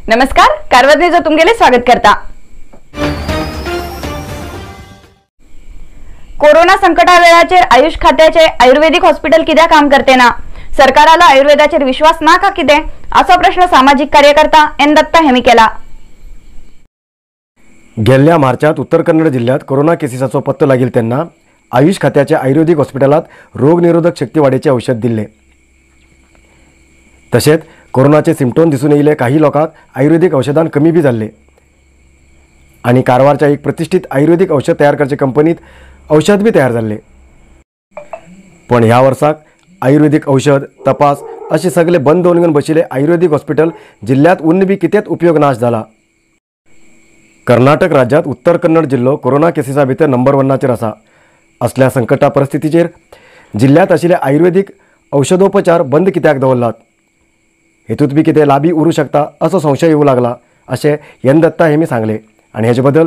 नमस्कार, कारवार न्यूज तुमगेले स्वागत करता। कोरोना संकटा वेळाचेर आयुष खात्याचे आयुर्वेदिक हॉस्पिटल कित्याक काम करते ना? सरकाराला आयुर्वेदाचेर विश्वास ना का कितें, असो प्रश्न सामाजिक कार्यकर्ता एन दत्ता हेमी केला। गेल्ल्या मार्चात उत्तर कन्नड जिल्ह्यात कोरोना केसीसाचो पत्तो लागिल तेन्ना आयुष खात्याच्या आयुर्वेदिक हॉस्पिटलात रोगनिरोधक शक्ती वाडीचे औषध दिल्ले। तशेंच कोरोनाचे सिम्पटम दिसून येयले काही लोकांक आयुर्वेदिक औषधान कमी बी जाल्ले आनी कारवारच्या एक प्रतिष्ठित आयुर्वेदिक औषध तयार करचे कंपनीत औषध बी तयार जाल्ले। पण ह्या वर्साक आयुर्वेदिक औषध तपास असे सगळे बंद दवरून बशिल्ले आयुर्वेदिक हॉस्पिटल जिल्ह्यात उन्न बी कितेंच उपयोग नाश जाला। कर्नाटक राज्यात उत्तर कन्नड जिल्लो कोरोना केसीसा भितर नंबर 1 आसा। असल्या संकटा परिस्थितीचेर जिल्ह्यात आशिल्ले आयुर्वेदिक औषधोपचार बंद कित्याक दवरलात, हेतूत बी कितें लाबी उरूं शकता असो संशय येवं लागला अशें एन दत्ता हेमी सांगले आनी हेजे बद्दल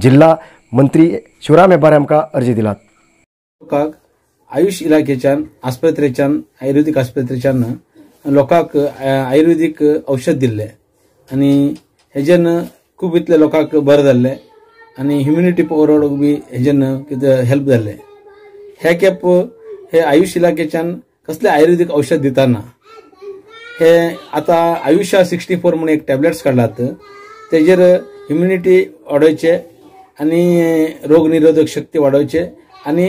जिल्हा मंत्री शिवराम हेब्बार आमकां अर्जी दिलात। लोकांक आयुष इलाखेच्यान आस्पत्रेच्यान आयुर्वेदिक आस्पत्रेच्यान लोकांक आयुर्वेदिक औषध दिल्ले आनी हेजेन खूब इतले लोकांक बरें जाल्लें आनी ह्युम्युनिटी पॉवर बी हेजेन कितें हेल्प जाल्लें। हे खेप हे आयुष इलाखेच्यान कसलें आयुर्वेदिक औषध दिताना हे आतां आयुषा 64 म्हणून एक टॅबलेट्स काडलात, तेजेर इम्युनिटी वाडोवचे आनी रोगनिरोधक शक्ती वाडोवचे आनी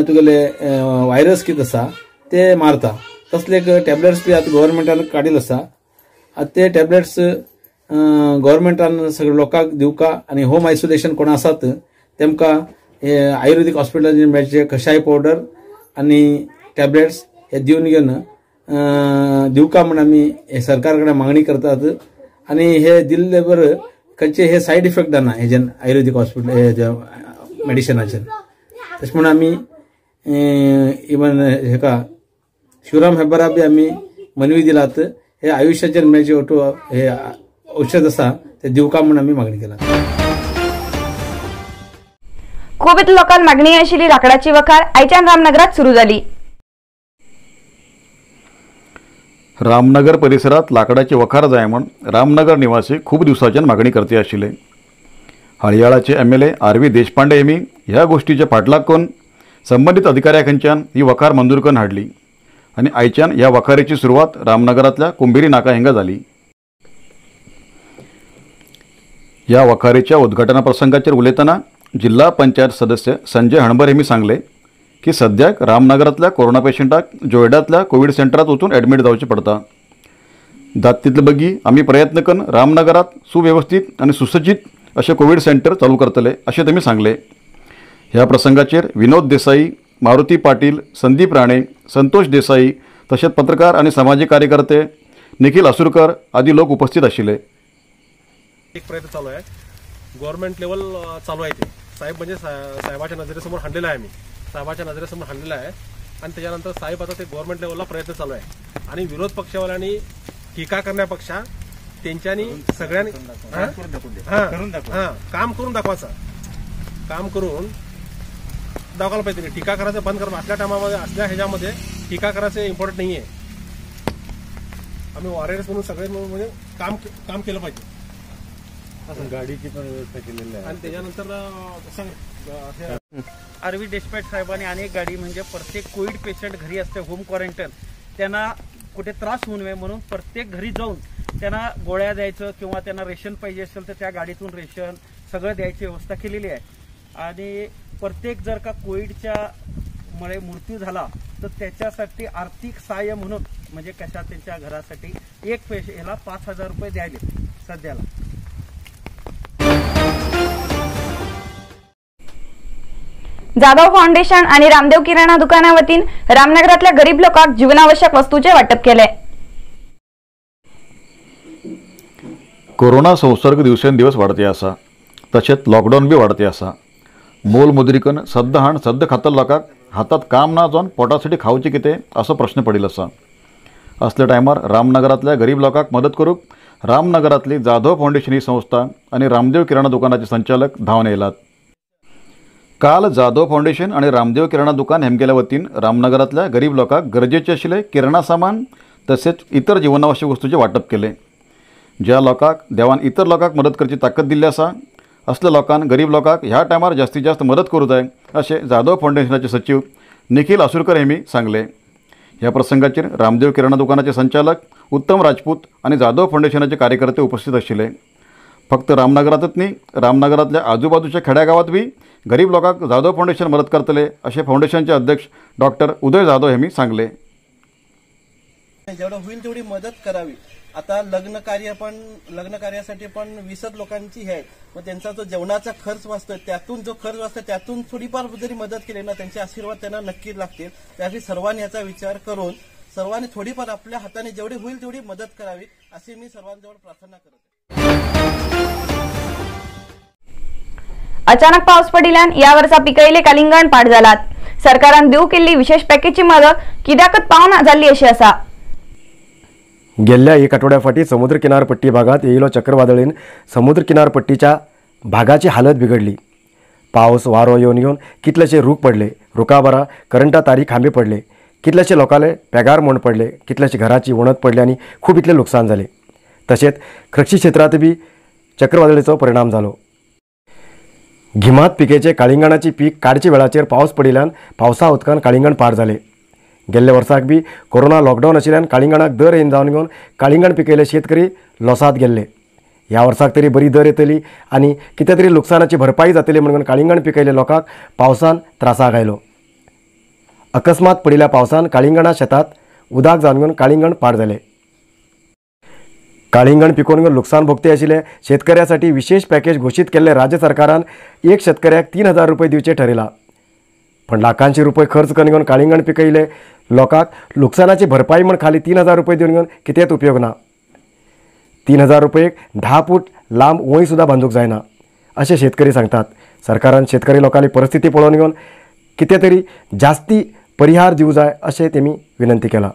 तुगेले व्हायरस कितें आसा ते मारता। तसले एक टॅबलेट्स बी आतां गव्हर्मेंटान काडिल्ले आसा। आतां ते टॅबलेट्स गव्हर्मेंटान सगळे लोकांक दिवका आनी होम आयसोलेशन कोण आसात तेमकां हे आयुर्वेदिक हॉस्पिटलाचेर मेळचे कशाय पावडर आनी टॅबलेट्स हे दिवन घेवन दिवका म्हण आमी सरकार कडेन मागणी करतात। आनी हे दिल्ले बरें खंयचे हे सायड इफेक्ट जाना हेजेन आयुर्वेदिक हॉस्पिटल मेडिसिनाचेर। तशें म्हूण आमी इवन हेका शिवराम हेब्बारा बी आमी मनवी दिलात हे आयुष्याचेर मेळचे ओटो हे औषध आसा ते दिवका म्हूण आमी मागणी केला। खूब लोकांक मागणी आशिल्ली लाकडाची वखार आयच्यान रामनगरात सुरू जाली। रामनगर परिसरात लाकडाची वखार जाय म्हूण रामनगर निवासी खूब दिवसाच्यान मागणी करते आशिल्ले। हळियाळाचे MLA RV Deshpande हेमी ह्या गोष्टीचे फाटलाग करून संबंधित अधिकाऱ्या खंयच्यान ही वखार मंजूर करून हाडली आनी आयच्यान ह्या वखारीची सुरवात रामनगरांतल्या कुंभेरी नाका हिंगा जाली। ह्या वखारीच्या उद्घाटना प्रसंगाचेर उलयतना जिल्हा पंचायत सदस्य संजय हणबर हेमी सांगले की सद्याक रामनगरांतल्या कोरोना पेशंटाक जोयडांतल्या कोवीड सेंटरात वचून एडमीट जावचें पडटा। जाता बगी आमी प्रयत्न करून रामनगरात सुवेवस्थीत आनी सुसज्जीत अशें कोवीड सेंटर चालू करतले अशें तेमी सांगले। ह्या प्रसंगाचेर विनोद देसाई, मारुती पाटील, संदीप राणे, संतोष देसाई तशेंच पत्रकार आनी समाजीक कार्यकर्ते निखिल आसुरकर आदी लोक उपस्थित आशिल्ले। एक प्रयत्न चालू आहे, गव्हर्नमेंट लेवल चालू आहे ते साहेब म्हणजे साहेबाच्या नजरेसमोर हाणलेलं आहे, आम्ही साहेबाच्या नजरेसमोर हाणलेलं आहे आणि त्याच्यानंतर साहेब आता ते गव्हर्नमेंट लेवलला प्रयत्न चालू आहे आणि विरोध पक्षवाल्यांनी टीका करण्यापेक्षा त्यांच्यानी सगळ्यांनी काम करून दाखवायचं, काम करून दाखवायला पाहिजे। टीका करायचं बंद करा, असल्या टायमामध्ये असल्या ह्याच्यामध्ये टीका करायचं इम्पॉर्टंट नाही आहे। आम्ही वॉरियर्स म्हणून सगळे म्हणजे काम काम केलं पाहिजे। गाडीची पण व्यवस्था केलेली आहे आणि त्याच्यानंतर आरवी देशपांडे साहेबांनी अनेक गाडी म्हणजे प्रत्येक कोविड पेशंट घरी असते होम क्वारंटाईन, त्यांना कुठे त्रास होऊ नये म्हणून प्रत्येक घरी जाऊन त्यांना गोळ्या द्यायचं किंवा त्यांना रेशन पाहिजे असेल तर त्या गाडीतून रेशन सगळं द्यायची व्यवस्था केलेली आहे। आणि प्रत्येक जर का कोविडच्या मुळे मृत्यू झाला तर त्याच्यासाठी आर्थिक सहाय्य म्हणून म्हणजे कशा त्यांच्या घरासाठी एक पेशंटला ह्याला 5,000 रुपये द्यायले सध्याला। जाधव फाउंडेशन आणि रामदेव किराणा दुकानावतीन रामनगरातल्या गरीब लोकांक जीवनावश्यक वस्तूचे वाटप केले। कोरोना संसर्ग दिवसेंदिवस वाढते आसा, तशेंच लॉकडाऊन बी वाढते आसा। मोल मुद्रिकन सद्द हाण सद्द खातल्या लोकांक हातात काम ना जावन पोटासाठी खावचें कितें असो प्रश्न पडिल्लो आसा। असल्या टायमार रामनगरांतल्या गरीब लोकांक मदत करूंक रामनगरांतली जाधव फाउंडेशन ही संस्था आनी रामदेव किराणा दुकानाचे संचालक धांवन येयलात। काल जाधव फाउंडेशन आणि रामदेव किराणा दुकान हेमगेल्या वतीन रामनगरांतल्या गरीब लोकांक गरजेचे आशिल्ले किराणा सामान तसेच इतर जीवनावश्यक वस्तूचे वाटप केले। ज्या लोकांक देवान इतर लोकांक मदत करची ताकद दिल्ली आसा असल्या लोकांक गरीब लोकांक ह्या टायमार जास्तीत जास्त मदत करूं जाय अशें जाधव फावंडेशनाचे सचीव निखील आसुरकर हेमी सांगलें. ह्या प्रसंगाचेर रामदेव किराणा दुकानाचे संचालक उत्तम राजपूत आनी जाधव फावंडेशनाचे कार्यकर्ते उपस्थित आशिल्ले. फक्त रामनगरांतच न्ही, रामनगरांतल्या आजूबाजूच्या खेड्यागांवांत बी गरीब लोकांक जाधव फावंडेशन मदत करतले अशें फावंडेशनचे अध्यक्ष डॉक्टर उदय जाधव हेमी सांगलें. जेवढं होईल तेवढी मदत करावी. आता लग्न कार्यासाठी पण 20 लोकांची हे आहे, मग त्यांचा जो जेवणाचा खर्च वाचतोय, त्यातून जो खर्च वाचतोय त्यातून थोडीफार जरी मदत केली ना, त्यांचे आशीर्वाद त्यांना नक्की लागतील. त्यासाठी सर्वांनी याचा विचार करून सर्वांनी थोडीफार आपल्या हाताने जेवढी होईल तेवढी मदत करावी अशी मी सर्वांजवळ प्रार्थना करतो. अचानक पाऊस पडिल्यान या वर्सा पिकयले कालिंगण पाड जालात. सरकारान दिवं केल्ली विशेष पॅकेजची मदत कित्याकच पावना जाल्ली अशी आसा. गेल्ल्या एक आठवड्या फाटीं समुद्र किनारपट्टी भागात येयलो चक्रवादळीन समुद्र किनारपट्टीच्या भागाची हालत बिघडली. पावस वारो येवन येवन कितलेशे रूख पडले, रुखा बरा करंटा तारी खांबे पडले, कितलेशे लोकांले पेगार म्हूण पडले, कितलेशे घराची वणत पडली आनी खूब इतलें लुकसाण जालें. तशेंच कृषी क्षेत्रांत बी चक्रवादळीचो परिणाम जालो. गिमांत पिकेचे काळिंगणाची पीक काडचे वेळाचेर पावस पडिल्ल्यान पावसा उदकान काळिंगण पाड जालें. गेल्ल्या वर्साक बी कोरोना लॉकडावन आशिल्ल्यान काळिंगणाक दर येवन जावन घेवन काळिंगण पिकयले शेतकरी लॉसांत गेल्ले. ह्या वर्साक तरी बरी दर येतली आनी कितें तरी लुकसाणाची भरपाई जातली म्हणून काळिंगण पिकयले लोकांक पावसान त्रासाक आयलो. अकस्मात पडिल्ल्या पावसान काळिंगणा शेतात उदक जावन घेवन काळिंगण पाड जालें. काळिंगण पिकोवन घेवन लुकसाण भोगते आशिल्ले शेतकऱ्यासाठी विशेष पॅकेज घोशीत केल्ले राज्य सरकारान एक शेतकऱ्याक 3,000 रुपये दिवचे ठरयला. पण लाखांचे रुपये खर्च करून घेवन काळिंगण पिकयले लोकांक लुकसाणाची भरपाई म्हण खाली 3,000 रुपये दिवन घेवन कितेंच उपयोग ना. 3,000 रुपये 10 फूट लांब वंय सुद्दां बांदूंक जायना अशें शेतकरी सांगतात. सरकारान शेतकरी लोकांली परिस्थिती पळोवन घेवन कितें तरी जास्ती परिहार दिवं जाय अशें तेमी विनंती केला.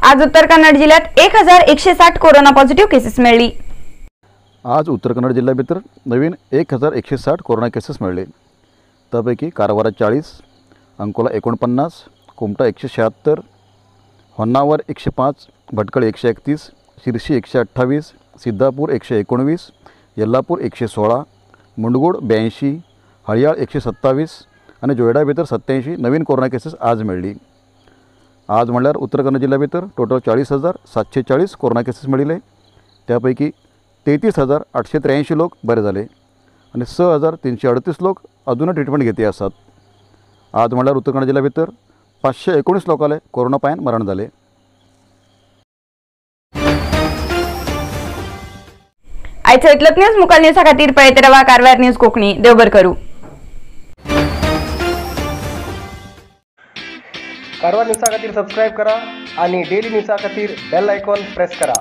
आज उत्तर कन्नड जिल्ह्यात 1160 कोरोना पॉझिटिव्ह केसेस मिळली. आज उत्तर कन्नड जिल्ह्याभितर नवीन 1160 कोरोना केसेस मिळले. त्यापैकी कारवारा 40, अंकोला 49, कुमटा 176, होन्नावर 105, भटकळ 131, शिरशी 128, सिद्धापूर 119, यल्लापूर 116, मुंडगोड 82, हळियाळ 127 आणि जोयडा भितर 87 नवीन कोरोना केसेस आज मिळली. आज म्हणल्यार उत्तर कन्नड जिल्ह्या भितर टोटल 40,740 कोरोना केसेस मेळिल्ले. त्यापैकी 33,883 लोक बरे जाले आनी 6,338 लोक अजूनय ट्रिटमेंट घेती आसात. आज म्हणल्यार उत्तर कन्नड जिल्ह्या भितर 519 लोकांले कोरोना पायान मरण जाले. आयचो इतलोच न्यूज. मुखाल न्यूजा खातीर पळयत रावा कारवार न्यूज कोंकणी. देव बरें करूं. कारवार न्यूजा खातीर सबस्क्रायब करा आणि डेली न्यूजा खातीर बेल आयकॉन प्रेस करा.